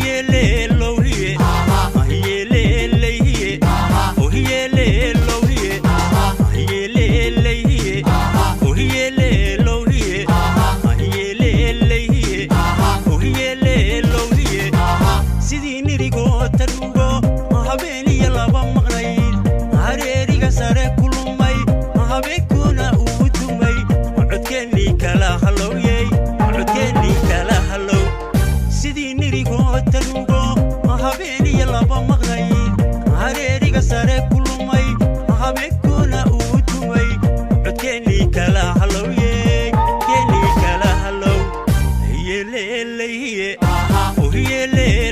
Ohiyeleelohye, ahiyeleeleyhiye, ohiyeleelohye, ahiyeleeleyhiye, ohiyeleelohye, ahiyeleeleyhiye, ohiyeleelohye. Sidii nirigoo tarugo habeeniyo laba maqnayd, hareeriga sare ku lumay, habeenkuna uu dumay, codkeennii kala halowyey, codkeennii kala halow. Sidii nirigoo tarugo habeeniyo laba maqnayd, hareeriga sare ku lumay, habeenkuna uu dumay, codkeennii kala halowyey, codkeennii kala halow. Hiyeleeleyhiye, ohiyele.